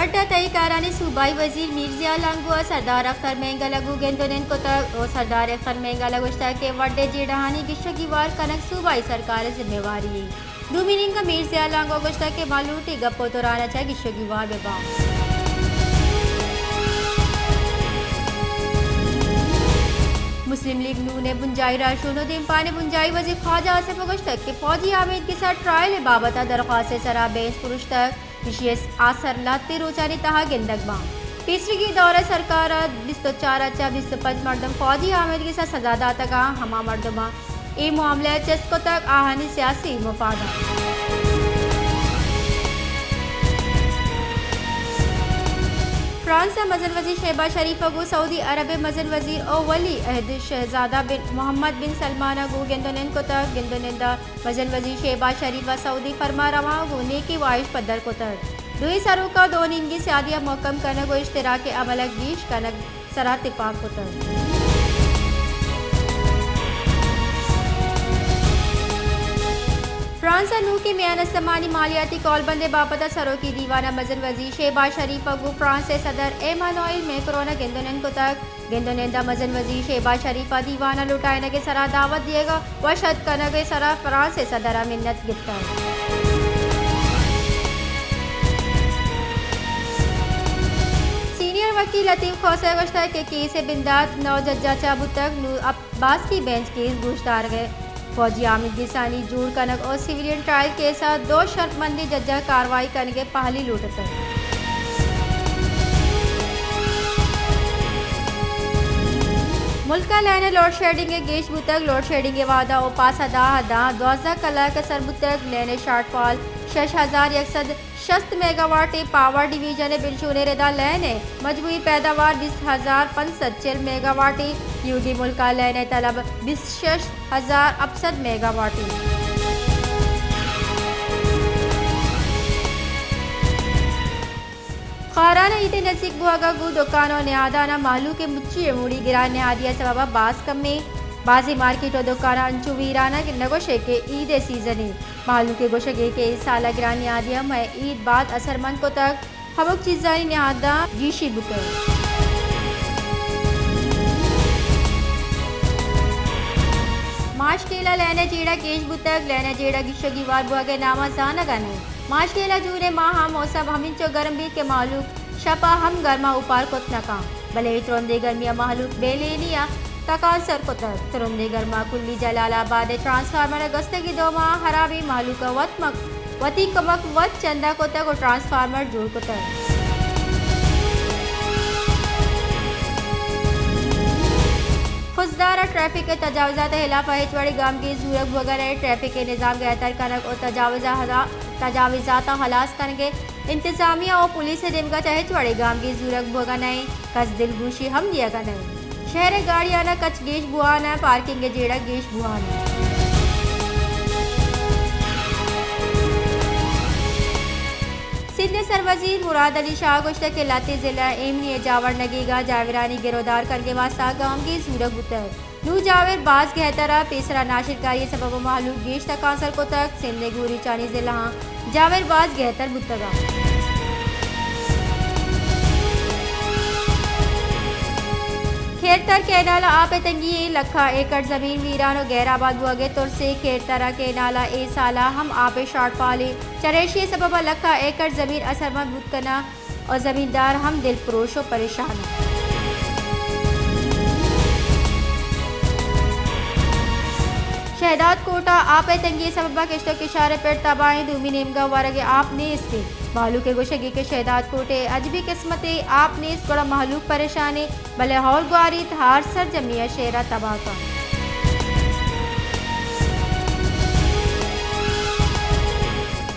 اڈ ءِ تہی کارانی صوبائی وزیر میر ضیاء لانگو ءَ سردار اختر مینگل ءَ گوں گند ءُ نند کتگ ءُ سردار اختر مینگل ءَ گوشتگ کہ وڈ ءِ جیڑہانی گیشگ ءُ گیوار کنگ صوبائی سرکار ءِ ذمہ واری اِنت۔ دومی نیمگ ءَ میر ضیاء لانگو ءَ گوشتگ کہ ما لوٹیں گپ ءُ تران ءَ چہ گیشگ ءُ گیوار بہ باں۔ مسلم لیگ نون ءِ بنجاہی راہشون ءُ دیمپان ءِ بنجاہی وزیر خواجہ آصف ءَ گوشتگ کہ فوجی آمیدگس ءِ ٹرائل ءِ بابت ءَ درخواست ءِ سرا بحث پروشتگ۔ ایشی ءِ آسر لہتیں روچانی تہا گندگ باں۔ پیسریگیں دور ءِ سرکار ءَ بیست ءُ چار ءَ چہ بیست ءُ پنچ مردم فوجی آمیدگس ءَ سزا داتگ ءُ ہما مردماں اے معاملہ ءَ چست کتگ، آہانی سیاسی مفاداں۔ فرانس ءِ مزن وزیر شہباز شریف ءَ گوں سعودی عرب ءِ مزن وزیر ءُ ولی عہد شہزادہ بن محمد بن سلمان ءَ گوں گند ءُ نند کتگ۔ گند ءُ نند ءَ مزن وزیر شہباز شریف ءَ سعودی فرمان رواں ءَ گوں نیکی واہش پدر کتگ۔ دوئیں سروکاں دو نیمگی سیادی ءِ مہکم کنگ ءُ اشتراک ءِ عمل ءِ گیش کنگ ءِ سرا تپاک کتگ۔ فرانس ءِ نوکیں میان استمانی مالیاتی کولبند ءِ بابت ءَ سروکی دیوان ءَ مزن وزیر شہباز شریف ءَ گوں فرانس ءِ صدر ایمانوئل میکرون ءَ گند ءُ نند کتگ۔ گند ءُ نند ءَ مزن وزیر شہباز شریف ءَ دیوان ءَ لوٹائینگ ءِ سرا دعوت دیگ ءَ وش اتک کنگ ءِ سرا فرانس ءِ صدر ءَ منت گپتگ۔ سینئر وکیل لطیف کھوسہ ءَ گوشتگ کہ کیس ءِ بندات نو جج ءَ چہ بوتگ، نوں اب باسکی بینچ کیس گوشدارگ ءِ فوجی آمیدگسانی جوڑ کنگ ءُ سویلین ٹرائل کیس ءَ دو شرپمندیں جج ءَ کاروائی کنگ ءِ پہلی لوٹ اتگ۔ ملک ءَ لین ءِ لوڈ شیڈنگ ءِ گیش بوتگ۔ لوڈ شیڈنگ ءِ وہد ءَ اوپاس ءَ داں داں دوازدہ کلاک ءَ سر بوتگ۔ لین ءِ شارٹ فال شش ہزار یک سد شست میگاواٹ ءِ پاور ڈویژن ءِ بنشون ءِ ردا لین ءِ مجموعی پیداوار بیست ہزار پنچ سد چل میگاواٹ ءِ، یوگی ملک ءَ لین ءِ طلب بیست شش ہزار ہپت سد میگاواٹ ءِ۔ خاران ءِ عید ءِ نزیک بوگ ءَ گوں دکان ءُ نہاداناں مہلوک ءِ مچی ءِ موڑی گران نہادی ءِ سبب ءَ باز کمیں۔ بازیں مارکیٹ ءُ دکاناں انچو ویران ءَ کہ نہ گوشے کہ عید ءِ سیزن ءَ۔ مہلوک ءِ گوشگ ءَ کہ اے سال ءَ گران نہادی ءَ مئے عید باز اثرمند کتگ۔ ہمک چیزانی نہاداں گیشی بوتگ۔ ماشکیل ءَ لین ءِ جیڑہ گیش بوتگ۔ لین ءِ جیڑہ گیشگ ءُ گیوار بوگ ءِ نام ءَ زانگ ءَ نہ اِنت۔ ماشکیل ءَ جون ءِ ماہ ءَ موسم ہمینچو گرم بیت کہ مہلوک شپ ءَ ہم گرم ءَ اوپار کت نہ کنت، بلے اے ترندیں گرمی ءَ مہلوک بے لینی ءَ تکانسر کتگ۔ ترندیں گرم ءَ کلی جلال آباد ءِ ٹرانسفارمر ءِ گوستگیں دو ماہ ءِ ہرابی، مہلوک ءَ وت مک-، وتی کمک وت چندہ کتگ ءُ ٹرانسفارمر جوڑ کتگ۔ خضدار ءَ ٹریفک ءِ تجاوزات ءِ ہلاپ ءَ ہچ وڑیں گامگیج زورگ بوگ ءَ نہ اِنت۔ ٹریفک ءِ نظام گہتر کنگ ءُ تجاوز ءَ ہلا-، تجاوزات ءَ ہلاس کنگ ءَ انتظامیہ ءُ پولیس ءِ نیمگ ءَ چہ ہچ وڑیں گامگیج زورگ بوگ ءَ نہ اِنت، کس دلگوشی ہم دیگ ءَ نہ اِنت۔ شہر ءِ گاڑیاناں کچ گیش بوان ءَ، پارکنگ ءِ جیڑہ گیش بوان ءَ۔ سندھ ءِ سروزیر مراد علی شاہ ءَ گوشتگ کہ لہتیں ضلع ایمنی ءِ جاور نگیگ ءَ جاورانی گر ءُ دار کنگ ءِ واستہ گامگیج زورگ بوتگ۔ نوں جاور باز گہتر ءَ، پیسرا ناشرکاری ءِ سبب ءَ مہلوک گیش تکانسر کتگ۔ سندھ ءِ گوریچانی ضلعاں جاور باز گہتر بوتگ اَنت۔ کھیرتر کینال ءَ آپ ءِ تنگی اِنت، لکھاں ایکڑ زمین ویران ءُ غیر آباد بوگ ءِ ترس اِنت۔ کھیرتر ءِ کینال ءَ اے سال ءَ ہم آپ ءِ شارٹ فال اِنت، چریشی ءِ سبب ءَ لکھاں ایکڑ زمین اثرمند بوت کناں۔ ءُ زمیندار ہم دلپروش ءُ پریشان اَنت۔ شہداد کوٹ ءَ آپ ءِ تنگی ءِ سبب ءَ کشت ءُ کشار ءِ پڑ تباہ اِنت، دومی نیمگ ءَ ورگ ءِ آپ نیست اِنت۔ مہلوک ءِ گوشگ اِنت کہ شہداد کوٹ ءِ عجبیں قسمتے، آپ نیست گڑا مہلوک پریشان اِنت، بلے ہور گواری اِنت ہر سرجمی ءَ شہر ءَ تباہ کنت۔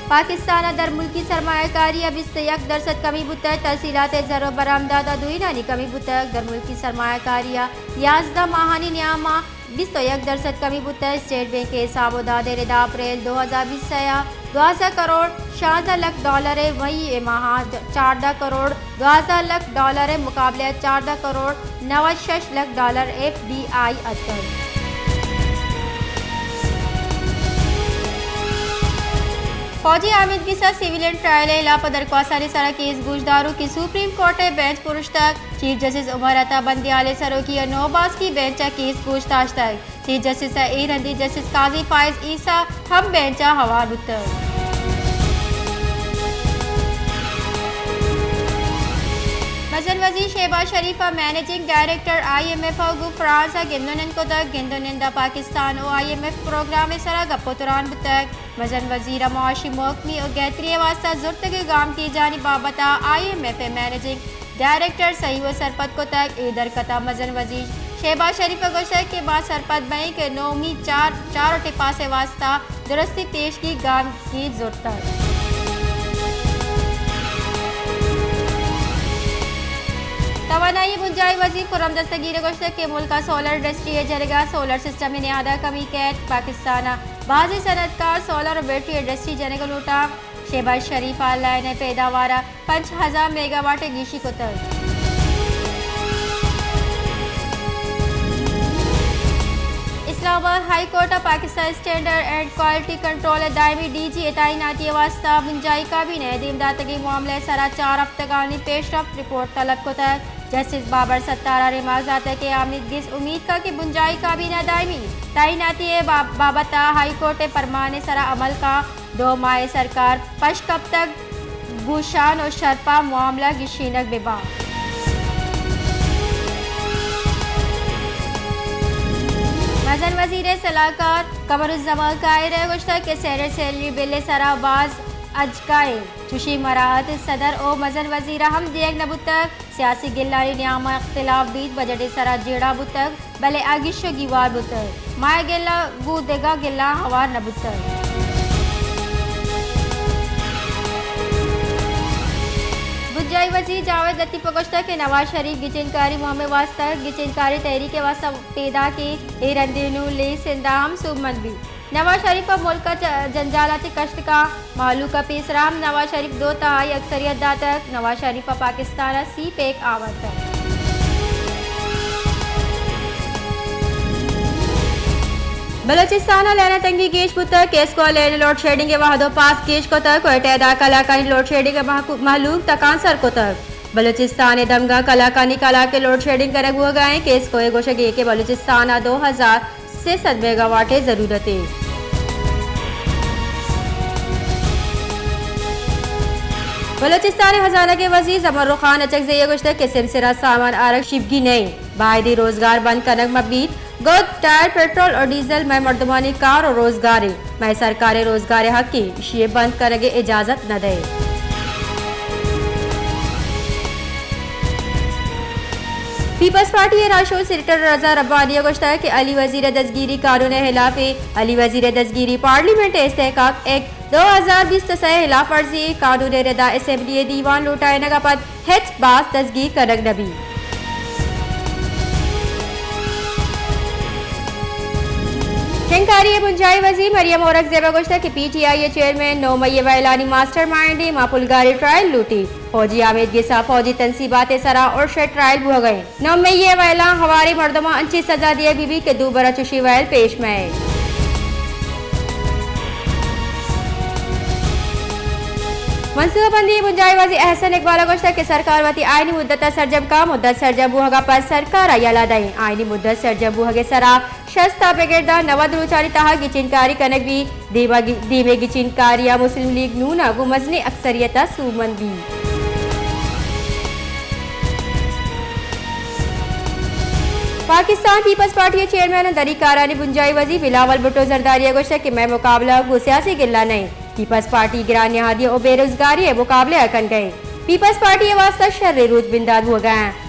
پاکستان ءَ درملکی سرمایہ کاری ءَ بیست ءُ یک درسد کمی بوتگ، ترسیلات ءِ زر ءُ برآمدات ءَ دوئینانی کمی بوتگ۔ درملکی سرمایہ کاری ءَ یازدہ ماہانی نیام ءَ بیست ءُ یک درسد کمی بوتگ۔ اسٹیٹ بینک ءِ حساب ءُ داد ءِ ردا اپریل دو ہزار بیست ءَ دوازدہ کروڑ شانزدہ لکھ ڈالر ءِ، مئی ءِ ماہ ءَ چاردہ کروڑ دوازدہ لکھ ڈالر ءِ مقابلہ ءَ چاردہ کروڑ نود شش لکھ ڈالر ایف ڈی آئی اتکگ۔ فوجی آمیدگس ءَ سیویلین ٹرائل ءِ ہلاپ ءَ درخواستانی سرا کیس گوش داروکی سپریم کورٹ ءِ بینچ پرشتگ۔ چیف جسٹس عمر عطا بندیال ءِ سروکی ءَ نوباسکی بینچ ءَ کیس گوش داشتگ۔ چیف جسٹس ءَ اے رندی جسٹس قاضی فائز عیسی ہم بینچ ءَ ہوار بوتگ۔ مزن وزیر شہباز شریف ءَ managing director I M F ءَ گوں فرانس ءَ گند ءُ نند کتگ۔ گند ءُ نند ءَ پاکستان ءُ آئی ایم ایف پروگرام ءِ سرا گپ ءُ تران بوتگ۔ مزن وزیر ءَ معاشی محکمی ءُ گہتری ءِ واستہ زرتگیں گامگیجانی بابت ءَ آئی ایم ایف ءِ مینیجنگ ڈائریکٹر سہی ءُ سرپد کتگ۔ اے درگت ءَ مزن وزیر شہباز شریف ءَ گوشتگ کہ ما سرپد بئیں کہ نومی چار، چار ءُ ٹپاس ءِ واستہ درستی پیشگی گامگیج زرتگ۔ توانائی ءِ بنجاہی وزیر خرم دستگیر ءَ گوشتگ کہ ملک ءَ سولر انڈسٹری ءِ جنگ ءَ سولر سسٹم ءِ نہاد ءَ کمی کیت۔ پاکستان ءَ بازیں صنعتکار سولر ءُ بیٹری انڈسٹری جنگ ءَ لوٹاں۔ شہباز شریف ءَ لائن ءِ پیداوار ءَ پنچ ہزار میگاواٹ ءَ گیشی کتگ۔ اسلام آباد ہائی کورٹ ءَ Pakistan standard and quality control ءِ دائمی ڈی جی ءِ تعیناتی ءِ واستہ بنجاہی کابینہ ءَ دیم داتگیں معاملہ ءِ سرا چار ہفتگانی پیش رفت رپورٹ طلب کتگ۔ جسٹس بابر ستار ءَ ریمارکس داتگ کہ آمیدگس امید کنت کہ بنجاہی کابینہ دائمی تعیناتی ءِ با-، بابت ءَ ہائی کورٹ ءِ پرمان ءِ سرا عمل کنت۔ دو ماہ ءَ سرکار پشت کپتگ، گوں شان ءُ شرپ ءَ معاملہ گیشینگ بہ بنت۔ مزن وزیر ءِ سلاہکار قمرالزمان قاہر ءَ گوشتگ کہ سینیٹ سیلری بل ءِ سرا باز اجکہ انت۔ چوشیں مراعات صدر ءُ مزن وزیر ءَ ہم دیگ نہ بوتگ۔ سیاسی گلانی نیام ءَ اختلاف بیت، بجٹ ءِ سرا جیڑہ بوتگ، بلے آ گیش ءُ گیوار بوتگ۔ مئے گلہ گوں دگہ گلاں ہوار نہ بوتگ۔ بنجاہی وزیر جاوید لطیف ءَ گوشتگ کہ نواز شریف گچینکاری مہم ءِ واستہ، گچینکاری تحریک ءِ واستہ پیداکیں اے رندی نوں لیز سندھ ءَ ہم سوبمند بیت۔ نواز شریف ءَ ملک ءِ ج-، جنجالاتی کشتکاں مہلوک ءَ پیسرا ہم نواز شریف دو تہائی اکثریت داتگ۔ نواز شریف ءَ پاکستان ءَ سی پیک آورتگ۔ بلوچستان ءَ لین ءِ تنگی گیش بوتگ، کیسکو ءَ لین ءِ لوڈشیڈنگ ءِ وہد ءُ پاس گیش کتگ، کوئٹہ ءِ دہ کلاکانی لوڈشیڈنگ ءَ مہکو-، مہلوک تکانسر کتگ۔ بلوچستان ءِ دمگاں کلاکانی کلاک ءَ لوڈشیڈنگ کنگ بوہگ ءَ انت۔ کیسکو ءِ گوشگ ءَ کہ بلوچستان ءَ دو ہزار سے سد میگاواٹ ءِ ضرورت انت۔ بلوچستان ءِ ہزانگ ءِ وزیر زمرو خان اچکزئی ءَ گوشتگ کہ سمسر ءَ سامان آرگ شیپگی نہ انت، بایدیں روزگار بند کنگ مہ بیت۔ گد، ٹائر، پٹرول ءُ ڈیزل مئے مردمانی کار ءُ روزگار انت۔ مئے سرکار ءِ روزگار ءِ حق انت، ایشی ءِ بند کنگ ءِ اجازت نہ دئیں۔ پیپلز پارٹی ءِ راہشون سینیٹر رضا ربانی ءَ گوشتگ کہ علی وزیر ءِ دزگیری قانون ءِ ہلاف انت۔ علی وزیر ءِ دزگیری پارلیمنٹ ءِ استحقاق ایکٹ دو ہزار بیست ءُ سئے ءِ ہلاف ورزی انت۔ قانون ءِ ردا اسمبلی ءِ دیوان لوٹائینگ ءَ پد ہچ باز دزگیر کنگ نہ بیت۔ شنگکاری ءِ بنجاہی وزیر مریم اورنگزیب ءَ گوشتگ کہ پی ٹی آئی ءِ چیئرمین نو مئی ءِ ویلانی ماسٹر مائنڈ انت، ما پلگاری ٹرائل لوٹیں۔ فوجی آمیدگس ءَ فوجی تنصیبات ءِ سرا ارش ءِ ٹرائل بوہگ ءَ انت۔ نو مئی ءِ ویلاں ہواریں مردماں انچیں سزا دیگ بہ بیت کہ دوبرا چشیں ویل پیش مہ آئیت۔ منصوبہ بندی ءِ بنجاہی وزیر احسن اقبال ءَ گوشتگ کہ سرکار وتی آئینی مدت ءَ سرجم کاں، مدت سرجم بوہگ ءَ پد سرکار ءَ یلہ دئیں۔ آئینی مدت سرجم بوہگ ءِ سرا شست ءَ بگر داں نود روچانی تہا گچینکاری کنگ بیت۔ دیما گی-، دیمے گچینکاری ءَ مسلم لیگ نون ءَ گوں مزنیں اکثریت ءَ سوبمند بیت۔ پاکستان پیپلز پارٹی ءِ چیئرمین ءُ دری کارانی بنجاہی وزیر بلاول بھٹو زرداری ءَ گوشتگ کہ مئے مقابلہ گوں سیاسی گلہ نہ انت۔ پیپلز پارٹی گران نہادی ءُ بے روزگاری ءِ مقابلہ ءَ کنگ ءَ انت۔ پیپلز پارٹی ءِ واستہ شریں روچ بندات بوہگ ءَ انت۔